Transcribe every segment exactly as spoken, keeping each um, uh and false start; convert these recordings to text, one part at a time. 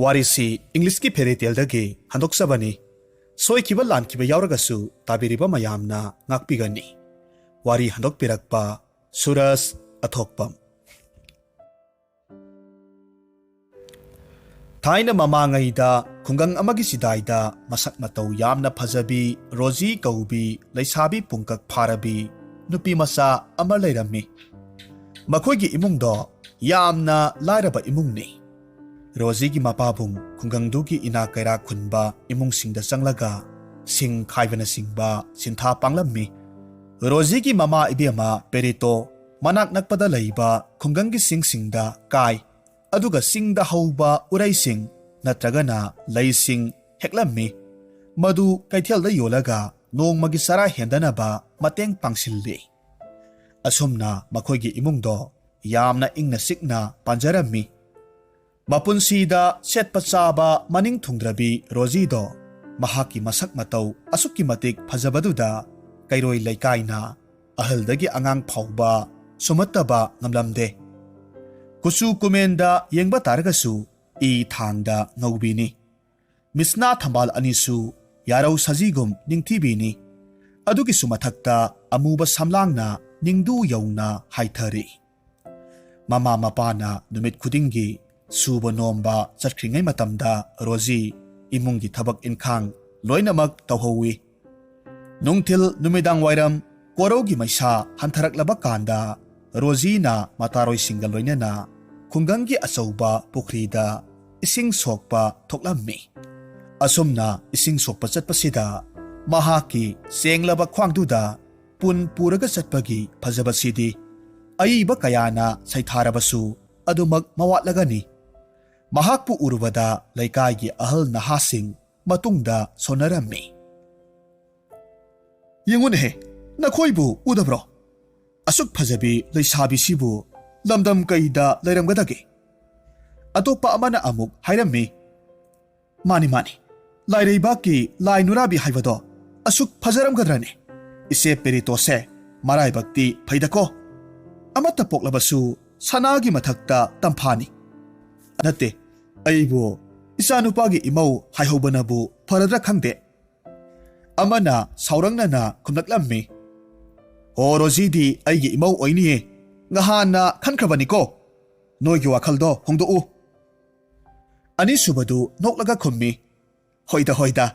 ꯋꯥꯔꯤꯁꯤ ꯏꯪꯂꯤꯁꯀꯤ ꯐꯦꯔꯤ ꯇꯦꯜꯗꯒꯤ ꯍꯟꯗꯣꯛꯆꯕꯅꯤ꯫ ꯁꯣꯏꯈꯤꯕ ꯂꯥꯟꯈꯤꯕ ꯌꯥꯎꯔꯒꯁꯨ ꯇꯥꯕꯤꯔꯤꯕ ꯃꯌꯥꯝꯅ ꯉꯥꯛꯄꯤꯒꯅꯤ꯫ ꯋꯥꯔꯤ ꯍꯟꯗꯣꯛꯄꯤꯔꯛꯄ ꯁꯨꯔꯖ ꯑꯊꯣꯛꯄꯝ꯫ ꯊꯥꯏꯅ ꯃꯃꯥꯡꯉꯩꯗ ꯈꯨꯡꯒꯪ ꯑꯃꯒꯤ ꯆꯤꯗꯥꯏꯗ ꯃꯁꯛ ꯃꯇꯧ ꯌꯥꯝꯅ ꯐꯖꯕꯤ ꯔꯣꯖꯤ ꯀꯧꯕꯤ ꯂꯩꯁꯥꯕꯤ ꯄꯨꯡꯀꯛ ꯐꯥꯔꯕꯤ ꯅꯨꯄꯤ ꯃꯆꯥ ꯑꯃ ꯂꯩꯔꯝꯃꯤ꯫ ꯃꯈꯣꯏꯒꯤ ꯏꯃꯨꯡꯗꯣ ꯌꯥꯝꯅ ꯂꯥꯏꯔꯕ ꯏꯃꯨꯡꯅꯤ꯫ ꯔꯣꯖꯤꯒꯤ ꯃꯄꯥꯕꯨꯡ ꯈꯨꯡꯒꯪꯗꯨꯒꯤ ꯏꯅꯥꯛ ꯀꯩꯔꯥꯛ ꯈꯨꯟꯕ ꯏꯃꯨꯡꯁꯤꯡꯗ ꯆꯪꯂꯒ ꯁꯤꯡ ꯈꯥꯏꯕꯅꯆꯤꯡꯕ ꯁꯤꯟꯊꯥ ꯄꯥꯡꯂꯝꯃꯤ꯫ ꯔꯣꯖꯤꯒꯤ ꯃꯃꯥ ꯏꯕꯦꯝꯃ ꯄꯦꯔꯤꯇꯣ ꯃꯅꯥꯛ ꯅꯛꯄꯗ ꯂꯩꯕ ꯈꯨꯡꯒꯪꯒꯤ ꯆꯤꯡꯁꯤꯡꯗ ꯀꯥꯏ, ꯑꯗꯨꯒ ꯆꯤꯡꯗ ꯍꯧꯕ ꯎꯔꯩꯁꯤꯡ ꯅꯠꯇ꯭ꯔꯒꯅ ꯂꯩꯁꯤꯡ ꯍꯦꯛꯂꯝꯃꯤ꯫ ꯃꯗꯨ ꯀꯩꯊꯦꯜꯗ ꯌꯣꯜꯂꯒ ꯅꯣꯡꯃꯒꯤ ꯆꯔꯥ ꯍꯦꯟꯗꯅꯕ ꯃꯇꯦꯡ ꯄꯥꯡꯁꯤꯜꯂꯤ꯫ ꯑꯁꯨꯝꯅ ꯃꯈꯣꯏꯒꯤ ꯏꯃꯨꯡꯗꯣ ꯌꯥꯝꯅ ꯏꯪꯅ ꯆꯤꯛꯅ ꯄꯥꯟꯖꯔꯝꯃꯤ꯫ ꯃꯄꯨꯟꯁꯤꯗ ꯁꯦꯠꯄ ꯆꯥꯕ ꯃꯅꯤꯡ ꯊꯨꯡꯗ꯭ꯔꯕꯤ ꯔꯣꯖꯤꯗꯣ ꯃꯍꯥꯛꯀꯤ ꯃꯁꯛ ꯃꯇꯧ ꯑꯁꯨꯛꯀꯤ ꯃꯇꯤꯛ ꯐꯖꯕꯗꯨꯗ ꯀꯩꯔꯣꯏ ꯂꯩꯀꯥꯏꯅ ꯑꯍꯜꯗꯒꯤ ꯑꯉꯥꯡ ꯐꯥꯎꯕ ꯁꯨꯝꯍꯠꯇꯕ ꯉꯝꯂꯝꯗꯦ꯫ ꯀꯨꯆꯨ ꯀꯨꯃꯦꯟꯗ ꯌꯦꯡꯕ ꯇꯥꯔꯒꯁꯨ ꯏ ꯊꯥꯡꯗ ꯉꯧꯕꯤꯅꯤ꯫ ꯃꯤꯠꯁꯅꯥ ꯊꯝꯕꯥꯜ ꯑꯅꯤꯁꯨ ꯌꯥꯔꯧ ꯁꯖꯤꯒꯨꯝ ꯅꯤꯡꯊꯤꯕꯤꯅꯤ꯫ ꯑꯗꯨꯒꯤꯁꯨ ꯃꯊꯛꯇ ꯑꯃꯨꯕ ꯁꯝꯂꯥꯡꯅ ꯅꯤꯡꯗꯨ ꯌꯧꯅ ꯍꯥꯏꯊꯔꯤ꯫ ꯃꯃꯥ ꯃꯄꯥꯅ ꯅꯨꯃꯤꯠ ꯈꯨꯗꯤꯡꯒꯤ ꯁꯨꯕ ꯅꯣꯝꯕ ꯆꯠꯈ꯭ꯔꯤꯉꯩ ꯃꯇꯝꯗ ꯔꯣꯖꯤ ꯏꯃꯨꯡꯒꯤ ꯊꯕꯛ ꯏꯟꯈꯥꯡ ꯂꯣꯏꯅꯃꯛ ꯇꯧꯍꯧꯏ꯫ ꯅꯨꯡꯊꯤꯜ ꯅꯨꯃꯤꯗꯥꯡ ꯋꯥꯏꯔꯝ ꯀꯣꯔꯧꯒꯤ ꯃꯩꯁꯥ ꯍꯟꯊꯔꯛꯂꯕ ꯀꯥꯟꯗ ꯔꯣꯖꯤꯅ ꯃꯇꯥꯔꯣꯏꯁꯤꯡꯒ ꯂꯣꯏꯅꯅ ꯈꯨꯡꯒꯪꯒꯤ ꯑꯆꯧꯕ ꯄꯨꯈ꯭ꯔꯤꯗ ꯏꯁꯤꯡ ꯁꯣꯛꯄ ꯊꯣꯛꯂꯝꯃꯤ꯫ ꯑꯁꯨꯝꯅ ꯏꯁꯤꯡ ꯁꯣꯛꯄ ꯆꯠꯄꯁꯤꯗ ꯃꯍꯥꯛꯀꯤ ꯆꯦꯡꯂꯕ ꯈ꯭ꯋꯥꯡꯗꯨꯗ ꯄꯨꯟ ꯄꯨꯔꯒ ꯆꯠꯄꯒꯤ ꯐꯖꯕꯁꯤꯗꯤ ꯑꯏꯕ ꯀꯌꯥꯅ ꯁꯩꯊꯥꯔꯕꯁꯨ ꯑꯗꯨꯃꯛ ꯃꯋꯥꯠꯂꯒꯅꯤ꯫ ꯃꯍꯥꯛꯄꯨ ꯎꯔꯨꯕꯗ ꯂꯩꯀꯥꯏꯒꯤ ꯑꯍꯜ ꯅꯍꯥꯁꯤꯡ ꯃꯇꯨꯡꯗ ꯁꯣꯟꯅꯔꯝꯃꯤ꯫ "ꯌꯦꯡꯉꯨꯅꯦꯍꯦ, ꯅꯈꯣꯏꯕꯨ ꯎꯗꯕ꯭ꯔꯣ? ꯑꯁꯨꯛ ꯐꯖꯕꯤ ꯂꯩꯁꯥꯕꯤꯁꯤꯕꯨ ꯂꯝꯗꯝ ꯀꯩꯗ ꯂꯩꯔꯝꯒꯗꯒꯦ?" ꯑꯇꯣꯞꯄ ꯑꯃꯅ ꯑꯃꯨꯛ ꯍꯥꯏꯔꯝꯃꯤ, "ꯃꯥꯅꯤ, ꯃꯥꯅꯤ, ꯂꯥꯏꯔꯩꯕꯥꯛꯀꯤ ꯂꯥꯏ ꯅꯨꯔꯥꯕꯤ ꯍꯥꯏꯕꯗꯣ ꯑꯁꯨꯛ ꯐꯖꯔꯝꯒꯗ꯭ꯔꯅꯦ? ꯏꯆꯦ ꯄꯦꯔꯤꯇꯣꯁꯦ ꯃꯔꯥꯏꯕꯛꯇꯤ ꯐꯩꯗꯀꯣ꯫ ꯑꯃꯠꯇ ꯄꯣꯛꯂꯕꯁꯨ ꯁꯅꯥꯒꯤ ꯃꯊꯛꯇ ꯇꯝꯐꯥꯅꯤ꯫ ꯅꯠꯇꯦ, ꯑꯩꯕꯨ ꯏꯆꯥꯅꯨꯄꯥꯒꯤ ꯏꯃꯧ ꯍꯥꯏꯍꯧꯕꯅꯕꯨ ꯐꯔꯗ꯭ꯔꯥ ꯈꯪꯗꯦ꯫ ꯑꯃꯅ ꯁꯥꯎꯔꯪꯅꯅ ꯈꯨꯝꯂꯛꯂꯝꯃꯤ, "ꯑꯣ, ꯔꯣꯖꯤꯗꯤ ꯑꯩꯒꯤ ꯏꯃꯧ ꯑꯣꯏꯅꯤꯌꯦ, ꯉꯍꯥꯟꯅ ꯈꯟꯈ꯭ꯔꯕꯅꯤꯀꯣ꯫ ꯅꯣꯏꯒꯤ ꯋꯥꯈꯜꯗꯣ ꯍꯣꯡꯗꯣꯛꯎ꯫" ꯑꯅꯤꯁꯨꯕꯗꯨ ꯅꯣꯛꯂꯒ ꯈꯨꯝꯃꯤ, "ꯍꯣꯏꯗ, ꯍꯣꯏꯗ,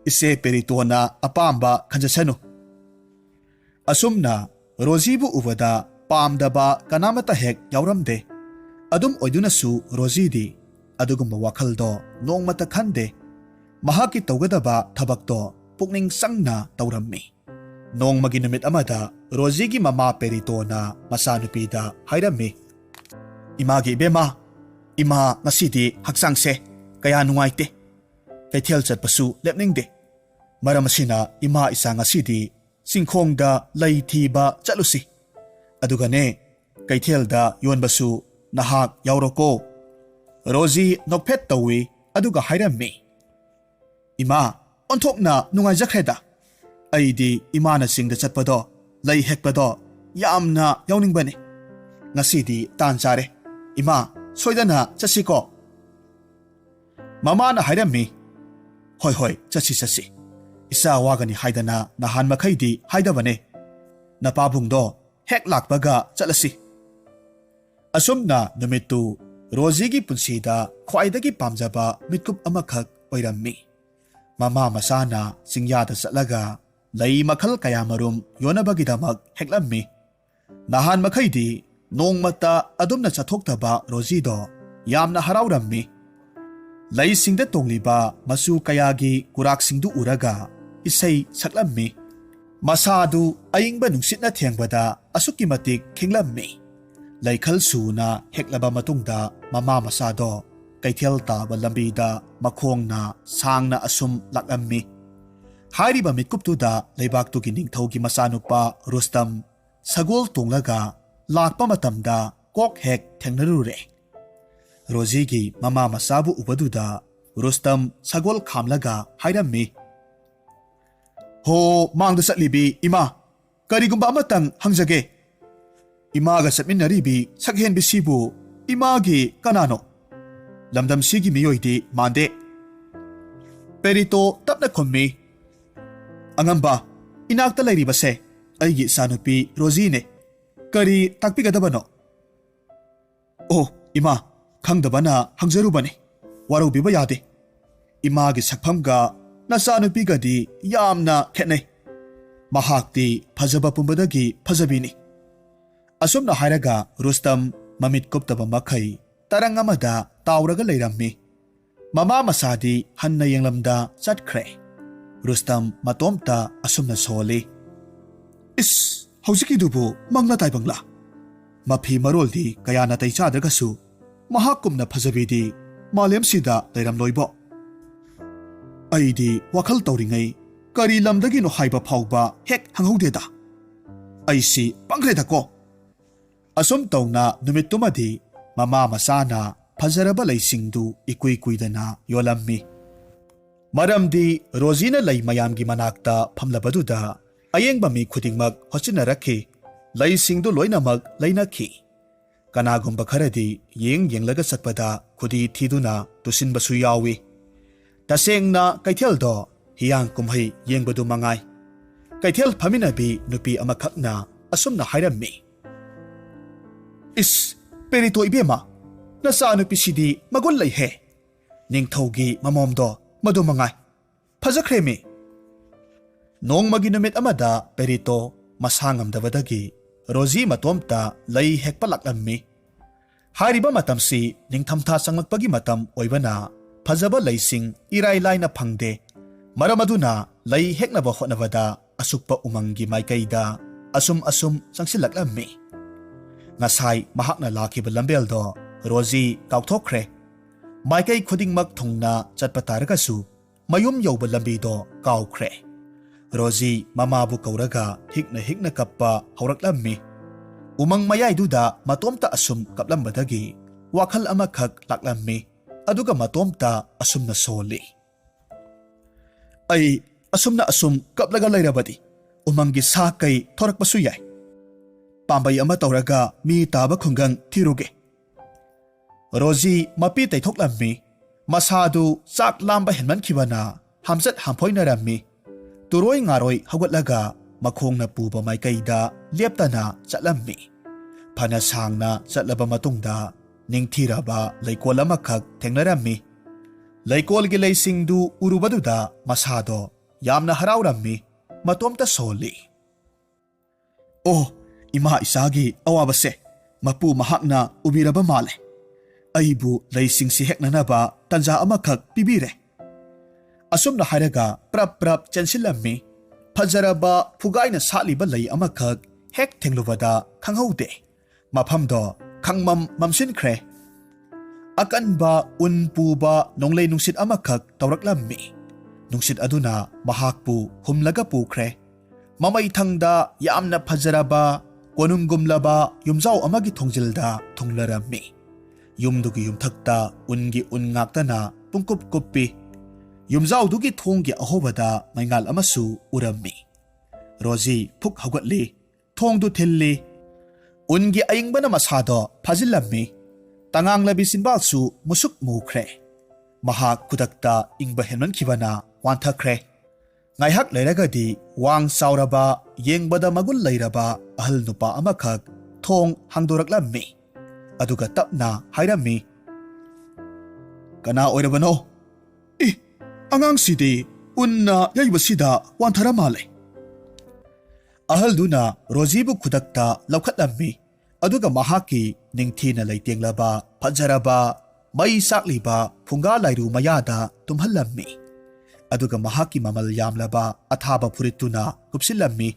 ꯏꯆꯦ ꯄꯦꯔꯤꯇꯣꯅ ꯑꯄꯥꯝꯕ ꯈꯟꯖꯁꯅꯨ꯫" ꯑꯁꯨꯝꯅ ꯔꯣꯖꯤꯕꯨ ꯎꯕꯗ ꯄꯥꯝꯗꯕ ꯀꯅꯥꯃꯠꯇ ꯍꯦꯛ ꯌꯥꯎꯔꯝꯗꯦ꯫ ꯑꯗꯨꯝ ꯑꯣꯏꯗꯨꯅꯁꯨ ꯔꯣꯖꯤꯗꯤ ꯑꯗꯨꯒꯨꯝꯕ ꯋꯥꯈꯜꯗꯣ ꯅꯣꯡꯃꯇ ꯈꯟꯗꯦ꯫ ꯃꯍꯥꯛꯀꯤ ꯇꯧꯒꯗꯕ ꯊꯕꯛꯇꯣ ꯄꯨꯛꯅꯤꯡ ꯆꯪꯅ ꯇꯧꯔꯝꯃꯤ꯫ ꯅꯣꯡꯃꯒꯤ ꯅꯨꯃꯤꯠ ꯑꯃꯗ ꯔꯣꯖꯤꯒꯤ ꯃꯃꯥ ꯄꯦꯔꯤꯇꯣꯅ ꯃꯆꯥꯅꯨꯄꯤꯗ ꯍꯥꯏꯔꯝꯃꯤ, "ꯏꯃꯥꯒꯤ ꯏꯕꯦꯝꯃ, ꯏꯃꯥ ꯉꯁꯤꯗꯤ ꯍꯛꯆꯥꯡꯁꯦ ꯀꯌꯥ ꯅꯨꯡꯉꯥꯏꯇꯦ꯫ ꯀꯩꯊꯦꯜ ꯆꯠꯄꯁꯨ ꯂꯦꯞꯅꯤꯡꯗꯦ꯫ ꯃꯔꯝ ꯑꯁꯤꯅ ꯏꯃꯥ ꯏꯆꯥ ꯉꯁꯤꯗꯤ ꯆꯤꯡꯈꯣꯡꯗ ꯂꯩ ꯊꯤꯕ ꯆꯠꯂꯨꯁꯤ꯫ ꯑꯗꯨꯒꯅꯦ, ꯀꯩꯊꯦꯜꯗ ꯌꯣꯟꯕꯁꯨ ꯅꯍꯥꯛ ꯌꯥꯎꯔꯣꯀꯣ꯫" ꯔꯣꯖꯤ ꯅꯣꯛꯐꯦꯠ ꯇꯧꯏ, ꯑꯗꯨꯒ ꯍꯥꯏꯔꯝꯃꯤ, "ꯏꯃꯥ, ꯑꯣꯟꯊꯣꯛꯅ ꯅꯨꯡꯉꯥꯏꯖꯈ꯭ꯔꯦꯗ꯫ ꯑꯩꯗꯤ ꯏꯃꯥꯅ ꯆꯤꯡꯗ ꯆꯠꯄꯗꯣ, ꯂꯩ ꯍꯦꯛꯄꯗꯣ ꯌꯥꯝꯅ ꯌꯥꯎꯅꯤꯡꯕꯅꯤ꯫ ꯉꯁꯤꯗꯤ ꯇꯥꯟ ꯆꯥꯔꯦ꯫ ꯏꯃꯥ, ꯁꯣꯏꯗꯅ ꯆꯠꯁꯤꯀꯣ꯫" ꯃꯃꯥꯅ ꯍꯥꯏꯔꯝꯃꯤ, "ꯍꯣꯏ, ꯍꯣꯏ, ꯆꯠꯁꯤ, ꯆꯠꯁꯤ꯫ ꯏꯆꯥ ꯋꯥꯒꯅꯤ ꯍꯥꯏꯗꯅ ꯅꯍꯥꯟ ꯃꯈꯩꯗꯤ ꯍꯥꯏꯗꯕꯅꯦ꯫ ꯅꯄꯥꯕꯨꯡꯗꯣ ꯍꯦꯛ ꯂꯥꯛꯄꯒ ꯆꯠꯂꯁꯤ꯫" ꯑꯁꯨꯝꯅ ꯅꯨꯃꯤꯠꯇꯨ ꯔꯣꯖꯤꯒꯤ ꯄꯨꯟꯁꯤꯗ ꯈ꯭ꯋꯥꯏꯗꯒꯤ ꯄꯥꯝꯖꯕ ꯃꯤꯠꯀꯨꯞ ꯑꯃꯈꯛ ꯑꯣꯏꯔꯝꯃꯤ꯫ ꯃꯃꯥ ꯃꯆꯥꯅ ꯆꯤꯡꯌꯥꯗ ꯆꯠꯂꯒ ꯂꯩ ꯃꯈꯜ ꯀꯌꯥꯃꯔꯨꯝ ꯌꯣꯟꯅꯕꯒꯤꯗꯃꯛ ꯍꯦꯛꯂꯝꯃꯤ꯫ ꯅꯍꯥꯟ ꯃꯈꯩꯗꯤ ꯅꯣꯡꯃꯇ ꯑꯗꯨꯝꯅ ꯆꯠꯊꯣꯛꯇꯕ ꯔꯣꯖꯤꯗꯣ ꯌꯥꯝꯅ ꯍꯔꯥꯎꯔꯝꯃꯤ꯫ ꯂꯩꯁꯤꯡꯗ ꯇꯣꯡꯂꯤꯕ ꯃꯆꯨ ꯀꯌꯥꯒꯤ ꯀꯨꯔꯥꯛꯁꯤꯡꯗꯨ ꯎꯔꯒ ꯏꯁꯩ ꯁꯛꯂꯝꯃꯤ꯫ ꯃꯁꯥꯗꯨ ꯑꯏꯪꯕ ꯅꯨꯡꯁꯤꯠꯅ ꯊꯦꯡꯕꯗ ꯑꯁꯨꯛꯀꯤ ꯃꯇꯤꯛ ꯈꯤꯡꯂꯝꯃꯤ꯫ ꯂꯩꯈꯜ ꯁꯨꯅ ꯍꯦꯛꯂꯕ ꯃꯇꯨꯡꯗ ꯃꯃꯥ ꯃꯆꯥꯗꯣ ꯀꯩꯊꯦꯜ ꯇꯥꯕ ꯂꯝꯕꯤꯗ ꯃꯈꯣꯡꯅ ꯁꯥꯡꯅ ꯑꯁꯨꯝ ꯂꯥꯛꯂꯝꯃꯤ꯫ ꯍꯥꯏꯔꯤꯕ ꯃꯤꯀꯨꯞꯇꯨꯗ ꯂꯩꯕꯥꯛꯇꯨꯒꯤ ꯅꯤꯡꯊꯧꯒꯤ ꯃꯆꯥꯅꯨꯄꯥ ꯔꯨꯁꯇꯝ ꯁꯒꯣꯜ ꯇꯣꯡꯂꯒ ꯂꯥꯛꯄ ꯃꯇꯝꯗ ꯀꯣꯛ ꯍꯦꯛ ꯊꯦꯡꯅꯔꯨꯔꯦ꯫ ꯔꯣꯖꯤꯒꯤ ꯃꯃꯥ ꯃꯆꯥꯕꯨ ꯎꯕꯗꯨꯗ ꯔꯨꯁꯇꯝ ꯁꯒꯣꯜ ꯈꯥꯝꯂꯒ ꯍꯥꯏꯔꯝꯃꯤ, "ꯍꯣ, ꯃꯥꯡꯗ ꯆꯠꯂꯤꯕꯤ ꯏꯃꯥ, ꯀꯔꯤꯒꯨꯝꯕ ꯑꯃꯇꯪ ꯍꯪꯖꯒꯦ꯫ ꯏꯃꯥꯒ ꯆꯠꯃꯤꯟꯅꯔꯤꯕꯤ ꯁꯛꯍꯦꯟꯕꯤꯁꯤꯕꯨ ꯏꯃꯥꯒꯤ ꯀꯅꯥꯅꯣ?" "ꯂꯝꯗꯝꯁꯤꯒꯤ ꯃꯤꯑꯣꯏꯗꯤ ꯃꯥꯟꯗꯦ꯫" ꯄꯦꯔꯤꯇꯣ ꯇꯞꯅ ꯈꯨꯝꯃꯤ, "ꯑꯉꯝꯕ, ꯏꯅꯥꯛꯇ ꯂꯩꯔꯤꯕꯁꯦ ꯑꯩꯒꯤ ꯏꯆꯥꯅꯨꯄꯤ ꯔꯣꯖꯤꯅꯦ꯫ ꯀꯔꯤ ꯇꯥꯛꯄꯤꯒꯗꯕꯅꯣ?" "ꯑꯣ, ꯏꯃꯥ, ꯈꯪꯗꯕꯅ ꯍꯪꯖꯔꯨꯕꯅꯤ꯫ ꯋꯥꯔꯧꯕꯤꯕ ꯌꯥꯗꯦ꯫ ꯏꯃꯥꯒꯤ ꯁꯛꯐꯝꯒ ꯅꯆꯥꯅꯨꯄꯤꯒꯗꯤ ꯌꯥꯝꯅ ꯈꯦꯠꯅꯩ꯫ ꯃꯍꯥꯛꯇꯤ ꯐꯖꯕ ꯄꯨꯝꯕꯗꯒꯤ ꯐꯖꯕꯤꯅꯤ꯫" ꯑꯁꯨꯝꯅ ꯍꯥꯏꯔꯒ ꯔꯨꯁꯇꯝ ꯃꯃꯤꯠ ꯀꯨꯞꯇꯕ ꯃꯈꯩ ꯇꯔꯪ ꯑꯃꯗ ꯇꯥꯎꯔꯒ ꯂꯩꯔꯝꯃꯤ꯫ ꯃꯃꯥ ꯃꯆꯥꯗꯤ ꯍꯟꯅ ꯌꯦꯡꯂꯝꯗ ꯆꯠꯈ꯭ꯔꯦ꯫ ꯔꯨꯁꯇꯝ ꯃꯇꯣꯝꯇ ꯑꯁꯨꯝꯅ ꯁꯣꯜꯂꯤ, "ꯏꯁ, ꯍꯧꯖꯤꯛꯀꯤꯗꯨꯕꯨ ꯃꯪꯂꯥ ꯇꯥꯏꯕꯪꯂꯥ? ꯃꯐꯤ ꯃꯔꯣꯜꯗꯤ ꯀꯌꯥ ꯅꯥꯇꯩ ꯆꯥꯗ꯭ꯔꯒꯁꯨ ꯃꯍꯥꯛꯀꯨꯝꯅ ꯐꯖꯕꯤꯗꯤ ꯃꯥꯂꯦꯝꯁꯤꯗ ꯂꯩꯔꯝꯂꯣꯏꯕꯣ꯫ ꯑꯩꯗꯤ ꯋꯥꯈꯜ ꯇꯧꯔꯤꯉꯩ ꯀꯔꯤ ꯂꯝꯗꯒꯤꯅꯣ ꯍꯥꯏꯕ ꯐꯥꯎꯕ ꯍꯦꯛ ꯍꯪꯍꯧꯗꯦꯗ꯫ ꯑꯩꯁꯤ ꯄꯪꯈ꯭ꯔꯦꯗꯀꯣ꯫" ꯑꯁꯨꯝ ꯇꯧꯅ ꯅꯨꯃꯤꯠꯇꯨꯃꯗꯤ ꯃꯃꯥ ꯃꯆꯥꯅ ꯐꯖꯔꯕ ꯂꯩꯁꯤꯡꯗꯨ ꯏꯀꯨꯏ ꯀꯨꯏꯗꯅ ꯌꯣꯜꯂꯝꯃꯤ꯫ ꯃꯔꯝꯗꯤ ꯔꯣꯖꯤꯅ ꯂꯩ ꯃꯌꯥꯝꯒꯤ ꯃꯅꯥꯛꯇ ꯐꯝꯂꯕꯗꯨꯗ ꯑꯌꯦꯡꯕ ꯃꯤ ꯈꯨꯗꯤꯡꯃꯛ ꯍꯣꯠꯆꯤꯟꯅꯔꯛꯈꯤ꯫ ꯂꯩꯁꯤꯡꯗꯨ ꯂꯣꯏꯅꯃꯛ ꯂꯩꯅꯈꯤ꯫ ꯀꯅꯥꯒꯨꯝꯕ ꯈꯔꯗꯤ ꯌꯦꯡ ꯌꯦꯡꯂꯒ ꯆꯠꯄꯗ ꯈꯨꯗꯤ ꯊꯤꯗꯨꯅ ꯇꯨꯁꯤꯟꯕꯁꯨ ꯌꯥꯎꯏ꯫ ꯇꯁꯦꯡꯅ ꯀꯩꯊꯦꯜꯗꯣ ꯍꯤꯌꯥꯡ ꯀꯨꯝꯍꯩ ꯌꯦꯡꯕꯗꯨ ꯃꯉꯥꯏ꯫ ꯀꯩꯊꯦꯜ ꯐꯝꯃꯤꯟꯅꯕꯤ ꯅꯨꯄꯤ ꯑꯃꯈꯛꯅ ꯑꯁꯨꯝꯅ ꯍꯥꯏꯔꯝꯃꯤ, "ꯏꯁ, ꯄꯦꯔꯤꯇꯣ ꯏꯕꯦꯝꯃ, ꯅꯆꯥꯅꯨꯄꯤꯁꯤꯗꯤ ꯃꯒꯨꯟ ꯂꯩꯍꯦ꯫ ꯅꯤꯡꯊꯧꯒꯤ ꯃꯃꯣꯝꯗꯣ ꯃꯗꯨ ꯃꯉꯥꯏ꯫ ꯐꯖꯈ꯭ꯔꯦꯃꯤ꯫" ꯅꯣꯡꯃꯒꯤ ꯅꯨꯃꯤꯠ ꯑꯃꯗ ꯄꯦꯔꯤꯇꯣ ꯃꯁꯥ ꯉꯝꯗꯕꯗꯒꯤ ꯔꯣꯖꯤ ꯃꯇꯣꯝꯇ ꯂꯩ ꯍꯦꯛꯄ ꯂꯥꯛꯂꯝꯃꯤ꯫ ꯍꯥꯏꯔꯤꯕ ꯃꯇꯝꯁꯤ ꯅꯤꯡꯊꯝꯊꯥ ꯆꯪꯂꯛꯄꯒꯤ ꯃꯇꯝ ꯑꯣꯏꯕꯅ ꯐꯖꯕ ꯂꯩꯁꯤꯡ ꯏꯔꯥꯏ ꯂꯥꯏꯅ ꯐꯪꯗꯦ꯫ ꯃꯔꯝ ꯑꯗꯨꯅ ꯂꯩ ꯍꯦꯛꯅꯕ ꯍꯣꯠꯅꯕꯗ ꯑꯁꯨꯛꯄ ꯎꯃꯪꯒꯤ ꯃꯥꯏꯀꯩꯗ ꯑꯁꯨꯝ ꯑꯁꯨꯝ ꯆꯪꯁꯤꯜꯂꯛꯂꯝꯃꯤ꯫ ꯉꯁꯥꯏ ꯃꯍꯥꯛꯅ ꯂꯥꯛꯈꯤꯕ ꯂꯝꯕꯦꯜꯗꯣ ꯔꯣꯖꯤ ꯀꯥꯎꯊꯣꯛꯈ꯭ꯔꯦ꯫ ꯃꯥꯏꯀꯩ ꯈꯨꯗꯤꯡꯃꯛ ꯊꯨꯡꯅ ꯆꯠꯄ ꯇꯥꯔꯒꯁꯨ ꯃꯌꯨꯝ ꯌꯧꯕ ꯂꯝꯕꯤꯗꯣ ꯀꯥꯎꯈ꯭ꯔꯦ꯫ ꯔꯣꯖꯤ ꯃꯃꯥꯕꯨ ꯀꯧꯔꯒ ꯍꯤꯛꯅ ꯍꯤꯛꯅ ꯀꯞꯄ ꯍꯧꯔꯛꯂꯝꯃꯤ꯫ ꯎꯃꯪ ꯃꯌꯥꯏꯗꯨꯗ ꯃꯇꯣꯝꯇ ꯑꯁꯨꯝ ꯀꯞꯂꯝꯕꯗꯒꯤ ꯋꯥꯈꯜ ꯑꯃꯈꯛ ꯂꯥꯛꯂꯝꯃꯤ꯫ ꯑꯗꯨꯒ ꯃꯇꯣꯝꯇ ꯑꯁꯨꯝꯅ ꯁꯣꯜꯂꯤ, "ꯑꯩ ꯑꯁꯨꯝꯅ ꯑꯁꯨꯝ ꯀꯞꯂꯒ ꯂꯩꯔꯕꯗꯤ ꯎꯃꯪꯒꯤ ꯁꯥ ꯀꯩ ꯊꯣꯔꯛꯄꯁꯨ ꯌꯥꯏ꯫ ꯄꯥꯝꯕꯩ ꯑꯃ ꯇꯧꯔꯒ ꯃꯤ ꯇꯥꯕ ꯈꯨꯡꯒꯪ ꯊꯤꯔꯨꯒꯦ꯫" ꯔꯣꯖꯤ ꯃꯄꯤ ꯇꯩꯊꯣꯛꯂꯝꯃꯤ꯫ ꯃꯁꯥꯗꯨ ꯆꯥꯛ ꯂꯥꯝꯕ ꯍꯦꯟꯃꯟꯈꯤꯕꯅ ꯍꯥꯝꯆꯠ ꯍꯥꯝꯐꯣꯏꯅꯔꯝꯃꯤ꯫ ꯇꯨꯔꯣꯏ ꯉꯥꯔꯣꯏ ꯍꯧꯒꯠꯂꯒ ꯃꯈꯣꯡꯅ ꯄꯨꯕ ꯃꯥꯏꯀꯩꯗ ꯂꯦꯞꯇꯅ ꯆꯠꯂꯝꯃꯤ꯫ ꯐꯅ ꯁꯥꯡꯅ ꯆꯠꯂꯕ ꯃꯇꯨꯡꯗ ꯅꯤꯡꯊꯤꯔꯕ ꯂꯩꯀꯣꯜ ꯑꯃꯈꯛ ꯊꯦꯡꯅꯔꯝꯃꯤ꯫ ꯂꯩꯀꯣꯜꯒꯤ ꯂꯩꯁꯤꯡꯗꯨ ꯎꯔꯨꯕꯗꯨꯗ ꯃꯁꯥꯗꯣ ꯌꯥꯝꯅ ꯍꯔꯥꯎꯔꯝꯃꯤ꯫ ꯃꯇꯣꯝꯇ ꯁꯣꯜꯂꯤ꯫ "ꯑꯣ, ꯏꯃꯥ ꯏꯆꯥꯒꯤ ꯑꯋꯥꯕꯁꯦ ꯃꯄꯨ ꯃꯍꯥꯛꯅ ꯎꯕꯤꯔꯕ ꯃꯥꯜꯂꯦ꯫ ꯑꯩꯕꯨ ꯂꯩꯁꯤꯡꯁꯤ ꯍꯦꯛꯅꯅꯕ ꯇꯟꯖꯥ ꯑꯃꯈꯛ ꯄꯤꯕꯤꯔꯦ"꯫ ꯑꯁꯨꯝꯅ ꯍꯥꯏꯔꯒ ꯄ꯭ꯔꯞ ꯄ꯭ꯔꯞ ꯆꯦꯟꯁꯤꯜꯂꯝꯃꯤ꯫ ꯐꯖꯔꯕ ꯐꯨꯒꯥꯏꯅ ꯁꯥꯠꯂꯤꯕ ꯂꯩ ꯑꯃꯈꯛ ꯍꯦꯛ ꯊꯦꯡꯂꯨꯕꯗ ꯈꯪꯍꯧꯗꯦ꯫ ꯃꯐꯝꯗꯣ ꯈꯪꯃꯝ ꯃꯝꯁꯤꯟꯈ꯭ꯔꯦ꯫ ꯑꯀꯟꯕ ꯎꯟ ꯄꯨꯕ ꯅꯣꯡꯂꯩ ꯅꯨꯡꯁꯤꯠ ꯑꯃꯈꯛ ꯇꯧꯔꯛꯂꯝꯃꯤ꯫ ꯅꯨꯡꯁꯤꯠ ꯑꯗꯨꯅ ꯃꯍꯥꯛꯄꯨ ꯍꯨꯝꯂꯒ ꯄꯨꯈ꯭ꯔꯦ꯫ ꯃꯃꯩ ꯊꯪꯗ ꯌꯥꯝꯅ ꯐꯖꯔꯕ ꯀꯣꯅꯨꯡꯒꯨꯝꯂꯕ ꯌꯨꯝꯖꯥꯎ ꯑꯃꯒꯤ ꯊꯣꯡꯖꯤꯜꯗ ꯊꯨꯡꯂꯔꯝꯃꯤ꯫ ꯌꯨꯝꯗꯨꯒꯤ ꯌꯨꯝꯊꯛꯇ ꯎꯟꯒꯤ ꯎꯟ ꯉꯥꯛꯇꯅ ꯄꯨꯡꯀꯨꯞ ꯀꯨꯞꯄꯤ꯫ ꯌꯨꯝꯖꯥꯎꯗꯨꯒꯤ ꯊꯣꯡꯒꯤ ꯑꯍꯣꯕꯗ ꯃꯩꯉꯥꯜ ꯑꯃꯁꯨ ꯎꯔꯝꯃꯤ꯫ ꯔꯣꯖꯤ ꯐꯨꯛ ꯍꯧꯒꯠꯂꯤ꯫ ꯊꯣꯡꯗꯨ ꯊꯤꯜꯂꯤ꯫ ꯎꯟꯒꯤ ꯑꯏꯪꯕꯅ ꯃꯁꯥꯗꯣ ꯐꯥꯖꯤꯜꯂꯝꯃꯤ꯫ ꯇꯉꯥꯡꯂꯕꯤ ꯆꯤꯟꯕꯥꯜꯁꯨ ꯃꯨꯁꯨꯛ ꯃꯨꯈ꯭ꯔꯦ꯫ ꯃꯍꯥꯛ ꯈꯨꯗꯛꯇ ꯏꯪꯕ ꯍꯦꯟꯃꯟꯈꯤꯕꯅ ꯋꯥꯟꯊꯈ꯭ꯔꯦ꯫ ꯉꯥꯏꯍꯥꯛ ꯂꯩꯔꯒꯗꯤ ꯋꯥꯡ ꯆꯥꯎꯔꯕ, ꯌꯦꯡꯕꯗ ꯃꯒꯨꯟ ꯂꯩꯔꯕ ꯑꯍꯜ ꯅꯨꯄꯥ ꯑꯃꯈꯛ ꯊꯣꯡ ꯍꯥꯡꯗꯣꯔꯛꯂꯝꯃꯤ꯫ ꯑꯗꯨꯒ ꯇꯞꯅ ꯍꯥꯏꯔꯝꯃꯤ, "ꯀꯅꯥ ꯑꯣꯏꯔꯕꯅꯣ? ꯏ, ꯑꯉꯥꯡꯁꯤꯗꯤ ꯎꯟꯅ ꯌꯩꯕꯁꯤꯗ ꯋꯥꯟꯊꯔ ꯃꯥꯜꯂꯦ"꯫ ꯑꯍꯜꯗꯨꯅ ꯔꯣꯖꯤꯕꯨ ꯈꯨꯗꯛꯇ ꯂꯧꯈꯠꯂꯝꯃꯤ꯫ ꯑꯗꯨꯒ ꯃꯍꯥꯛꯀꯤ ꯅꯤꯡꯊꯤꯅ ꯂꯩꯇꯦꯡꯂꯕ, ꯐꯖꯔꯕ, ꯃꯩ ꯆꯥꯛꯂꯤꯕ ꯐꯨꯡꯒꯥ ꯂꯥꯏꯔꯨ ꯃꯌꯥꯗ ꯇꯨꯝꯍꯜꯂꯝꯃꯤ꯫ ꯑꯗꯨꯒ ꯃꯍꯥꯛꯀꯤ ꯃꯃꯜ ꯌꯥꯝꯂꯕ ꯑꯊꯥꯕ ꯐꯨꯔꯤꯠꯇꯨꯅ ꯀꯨꯞꯁꯤꯜꯂꯝꯃꯤ꯫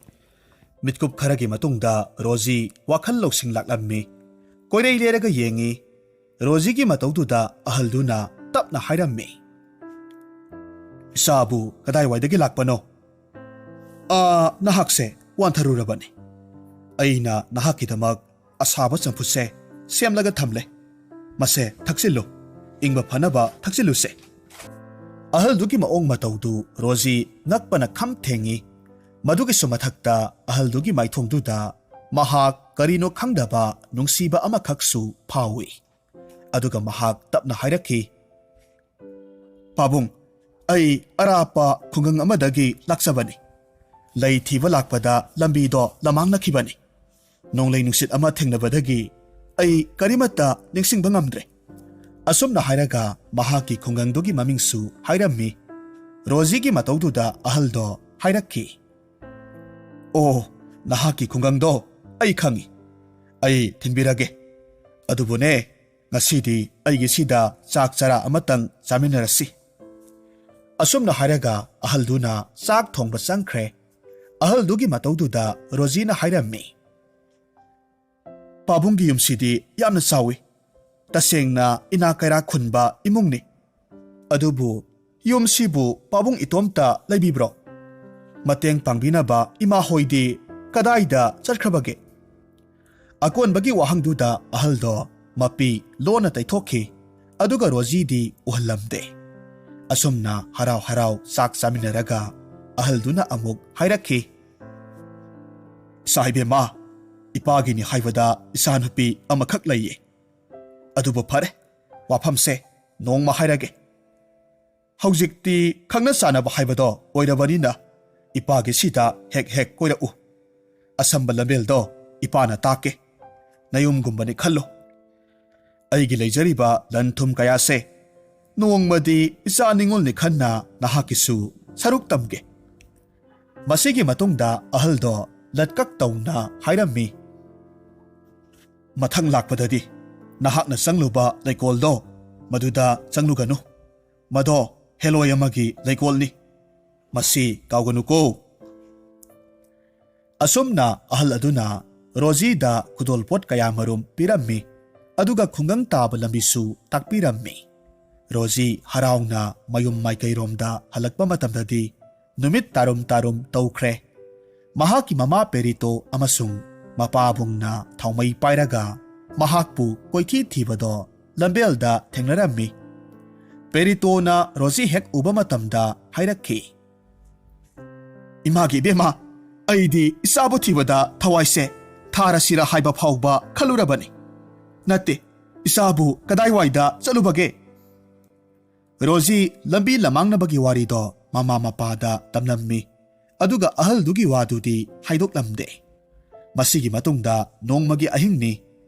ꯃꯤꯠꯀꯨꯞ ꯈꯔꯒꯤ ꯃꯇꯨꯡꯗ ꯔꯣꯖꯤ ꯋꯥꯈꯜ ꯂꯧꯁꯤꯡ ꯂꯥꯛꯂꯝꯃꯤ꯫ ꯀꯣꯏꯔꯩ ꯂꯦꯔꯒ ꯌꯦꯡꯉꯤ꯫ ꯔꯣꯖꯤꯒꯤ ꯃꯇꯧꯗꯨꯗ ꯑꯍꯜꯗꯨꯅ ꯇꯞꯅ ꯍꯥꯏꯔꯝꯃꯤ, "ꯏꯆꯥꯕꯨ ꯀꯗꯥꯏꯋꯥꯏꯗꯒꯤ ꯂꯥꯛꯄꯅꯣ? ꯑꯥ, ꯅꯍꯥꯛꯁꯦ ꯋꯥꯟꯊꯔꯨꯔꯕꯅꯤ꯫ ꯑꯩꯅ ꯅꯍꯥꯛꯀꯤꯗꯃꯛ ꯑꯁꯥꯕ ꯆꯝꯐꯨꯠꯁꯦ ꯁꯦꯝꯂꯒ ꯊꯝꯂꯦ꯫ ꯃꯁꯦ ꯊꯛꯆꯤꯜꯂꯨ꯫ ꯏꯪꯕ ꯐꯅꯕ ꯊꯛꯆꯤꯜꯂꯨꯁꯦ"꯫ ꯑꯍꯜꯗꯨꯒꯤ ꯃꯑꯣꯡ ꯃꯇꯧꯗꯨ ꯔꯣꯖꯤ ꯉꯛꯄꯅ ꯈꯝ ꯊꯦꯡꯉꯤ꯫ ꯃꯗꯨꯒꯤꯁꯨ ꯃꯊꯛꯇ ꯑꯍꯜꯗꯨꯒꯤ ꯃꯥꯏꯊꯣꯡꯗꯨꯗ ꯃꯍꯥꯛ ꯀꯔꯤꯅꯣ ꯈꯪꯗꯕ ꯅꯨꯡꯁꯤꯕ ꯑꯃꯈꯛꯁꯨ ꯐꯥꯎꯏ꯫ ꯑꯗꯨꯒ ꯃꯍꯥꯛ ꯇꯞꯅ ꯍꯥꯏꯔꯛꯈꯤ, "ꯄꯥꯕꯨꯡ, ꯑꯩ ꯑꯔꯥꯞꯄ ꯈꯨꯡꯒꯪ ꯑꯃꯗꯒꯤ ꯂꯥꯛꯆꯕꯅꯤ꯫ ꯂꯩ ꯊꯤꯕ ꯂꯥꯛꯄꯗ ꯂꯝꯕꯤꯗꯣ ꯂꯃꯥꯡꯅꯈꯤꯕꯅꯤ꯫ ꯅꯣꯡꯂꯩ ꯅꯨꯡꯁꯤꯠ ꯑꯃ ꯊꯦꯡꯅꯕꯗꯒꯤ ꯑꯩ ꯀꯔꯤꯃꯠꯇ ꯅꯤꯡꯁꯤꯡꯕ ꯉꯝꯗ꯭ꯔꯦ"꯫ ꯑꯁꯨꯝꯅ ꯍꯥꯏꯔꯒ ꯃꯍꯥꯛꯀꯤ ꯈꯨꯡꯒꯪꯗꯨꯒꯤ ꯃꯃꯤꯡꯁꯨ ꯍꯥꯏꯔꯝꯃꯤ꯫ ꯔꯣꯖꯤꯒꯤ ꯃꯇꯧꯗꯨꯗ ꯑꯍꯜꯗꯣ ꯍꯥꯏꯔꯛꯈꯤ, "ꯑꯣ, ꯅꯍꯥꯛꯀꯤ ꯈꯨꯡꯒꯪꯗꯣ ꯑꯩ ꯈꯪꯏ꯫ ꯑꯩ ꯊꯤꯟꯕꯤꯔꯒꯦ꯫ ꯑꯗꯨꯕꯨꯅꯦ, ꯉꯁꯤꯗꯤ ꯑꯩꯒꯤꯁꯤꯗ ꯆꯥꯛ ꯆꯔꯥ ꯑꯃꯇꯪ ꯆꯥꯃꯤꯟꯅꯔꯁꯤ"꯫ ꯑꯁꯨꯝꯅ ꯍꯥꯏꯔꯒ ꯑꯍꯜꯗꯨꯅ ꯆꯥꯛ ꯊꯣꯡꯕ ꯆꯪꯈ꯭ꯔꯦ꯫ ꯑꯍꯜꯗꯨꯒꯤ ꯃꯇꯧꯗꯨꯗ ꯔꯣꯖꯤꯅ ꯍꯥꯏꯔꯝꯃꯤ, "ꯄꯥꯕꯨꯡꯒꯤ ꯌꯨꯝꯁꯤꯗꯤ ꯌꯥꯝꯅ ꯆꯥꯎꯏ꯫ ꯇꯁꯦꯡꯅ ꯏꯅꯥꯛ ꯀꯩꯔꯥꯛ ꯈꯨꯟꯕ ꯏꯃꯨꯡꯅꯤ꯫ ꯑꯗꯨꯕꯨ ꯌꯨꯝꯁꯤꯕꯨ ꯄꯥꯕꯨꯡ ꯏꯇꯣꯝꯇ ꯂꯩꯕꯤꯕ꯭ꯔꯣ? ꯃꯇꯦꯡ ꯄꯥꯡꯕꯤꯅꯕ ꯏꯃꯥ ꯍꯣꯏꯗꯤ ꯀꯗꯥꯏꯗ ꯆꯠꯈ꯭ꯔꯕꯒꯦ?" ꯑꯀꯣꯟꯕꯒꯤ ꯋꯥꯍꯪꯗꯨꯗ ꯑꯍꯜꯗꯣ ꯃꯄꯤ ꯂꯣꯟꯅ ꯇꯩꯊꯣꯛꯈꯤ꯫ ꯑꯗꯨꯒ ꯔꯣꯖꯤꯗꯤ ꯎꯍꯜꯂꯝꯗꯦ꯫ ꯑꯁꯨꯝꯅ ꯍꯔꯥꯎ ꯍꯔꯥꯎ ꯆꯥꯛ ꯆꯥꯃꯤꯟꯅꯔꯒ ꯑꯍꯜꯗꯨꯅ ꯑꯃꯨꯛ ꯍꯥꯏꯔꯛꯈꯤ, "ꯏꯆꯥ ꯏꯕꯦꯝꯃ, ꯏꯄꯥꯒꯤꯅꯤ ꯍꯥꯏꯕꯗ ꯏꯆꯥꯅꯨꯄꯤ ꯑꯃꯈꯛ ꯂꯩꯌꯦ꯫ ꯑꯗꯨꯕꯨ ꯐꯔꯦ, ꯋꯥꯐꯝꯁꯦ ꯅꯣꯡꯃ ꯍꯥꯏꯔꯒꯦ꯫ ꯍꯧꯖꯤꯛꯇꯤ ꯈꯪꯅ ꯆꯥꯟꯅꯕ ꯍꯥꯏꯕꯗꯣ ꯑꯣꯏꯔꯕꯅꯤꯅ ꯏꯄꯥꯒꯤꯁꯤꯗ ꯍꯦꯛ ꯍꯦꯛ ꯀꯣꯏꯔꯛꯎ꯫ ꯑꯁꯝꯕ ꯂꯝꯕꯦꯜꯗꯣ ꯏꯄꯥꯅ ꯇꯥꯛꯀꯦ꯫ ꯅꯌꯨꯝꯒꯨꯝꯕꯅꯤ ꯈꯜꯂꯣ꯫ ꯑꯩꯒꯤ ꯂꯩꯖꯔꯤꯕ ꯂꯟ ꯊꯨꯝ ꯀꯌꯥꯁꯦ ꯅꯣꯡꯃꯗꯤ ꯏꯆꯥ ꯅꯤꯉꯣꯜꯅꯤ ꯈꯟꯅ ꯅꯍꯥꯛꯀꯤꯁꯨ ꯁꯔꯨꯛ ꯇꯝꯒꯦ"꯫ ꯃꯁꯤꯒꯤ ꯃꯇꯨꯡꯗ ꯑꯍꯜꯗꯣ ꯂꯠꯀꯛ ꯇꯧꯅ ꯍꯥꯏꯔꯝꯃꯤ, "ꯃꯊꯪ ꯂꯥꯛꯄꯗꯗꯤ ꯅꯍꯥꯛꯅ ꯆꯪꯂꯨꯕ ꯂꯩꯀꯣꯜꯗꯣ ꯃꯗꯨꯗ ꯆꯪꯂꯨꯒꯅꯨ꯫ ꯃꯗꯣ ꯍꯦꯂꯣꯏ ꯑꯃꯒꯤ ꯂꯩꯀꯣꯜꯅꯤ꯫ ꯃꯁꯤ ꯀꯥꯎꯒꯅꯨꯀꯣ"꯫ ꯑꯁꯨꯝꯅ ꯑꯍꯜ ꯑꯗꯨꯅ ꯔꯣꯖꯤꯗ ꯈꯨꯗꯣꯜꯄꯣꯠ ꯀꯌꯥꯃꯔꯨꯝ ꯄꯤꯔꯝꯃꯤ, ꯑꯗꯨꯒ ꯈꯨꯡꯒꯪ ꯇꯥꯕ ꯂꯝꯕꯤꯁꯨ ꯇꯥꯛꯄꯤꯔꯝꯃꯤ꯫ ꯔꯣꯖꯤ ꯍꯔꯥꯎꯅ ꯃꯌꯨꯝ ꯃꯥꯏꯀꯩꯔꯣꯝꯗ ꯍꯜꯂꯛꯄ ꯃꯇꯝꯗꯗꯤ ꯅꯨꯃꯤꯠ ꯇꯥꯔꯨꯝ ꯇꯥꯔꯨꯝ ꯇꯧꯈ꯭ꯔꯦ꯫ ꯃꯍꯥꯛꯀꯤ ꯃꯃꯥ ꯄꯦꯔꯤꯇꯣ ꯑꯃꯁꯨꯡ ꯃꯄꯥꯕꯨꯡꯅ ꯊꯥꯎꯃꯩ ꯄꯥꯏꯔꯒ ꯃꯍꯥꯛꯄꯨ ꯀꯣꯏꯊꯤ ꯊꯤꯕꯗꯣ ꯂꯝꯕꯦꯜꯗ ꯊꯦꯡꯅꯔꯝꯃꯤ꯫ ꯄꯦꯔꯤꯇꯣꯅ ꯔꯣꯖꯤ ꯍꯦꯛ ꯎꯕ ꯃꯇꯝꯗ ꯍꯥꯏꯔꯛꯈꯤ, "ꯏꯃꯥꯒꯤ ꯏꯕꯦꯝꯃ, ꯑꯩꯗꯤ ꯏꯆꯥꯕꯨ ꯊꯤꯕꯗ ꯊꯋꯥꯏꯁꯦ ꯊꯥꯔꯁꯤꯔ ꯍꯥꯏꯕ ꯐꯥꯎꯕ ꯈꯜꯂꯨꯔꯕꯅꯤ꯫ ꯅꯠꯇꯦ, "ꯏꯆꯥꯕꯨ ꯀꯗꯥꯏꯋꯥꯏꯗ ꯆꯠꯂꯨꯕꯒꯦ?" ꯔꯣꯖꯤ ꯂꯝꯕꯤ ꯂꯃꯥꯡꯅꯕꯒꯤ ꯋꯥꯔꯤꯗꯣ ꯃꯃꯥ ꯃꯄꯥꯗ ꯇꯝꯂꯝꯃꯤ꯫ ꯑꯗꯨꯒ ꯑꯍꯜꯗꯨꯒꯤ ꯋꯥꯗꯨꯗꯤ ꯍꯥꯏꯗꯣꯛꯂꯝꯗꯦ꯫ ꯃꯁꯤꯒꯤ ꯃꯇꯨꯡꯗ ꯅꯣꯡꯃꯒꯤ ꯑꯍꯤꯡꯅꯤ꯫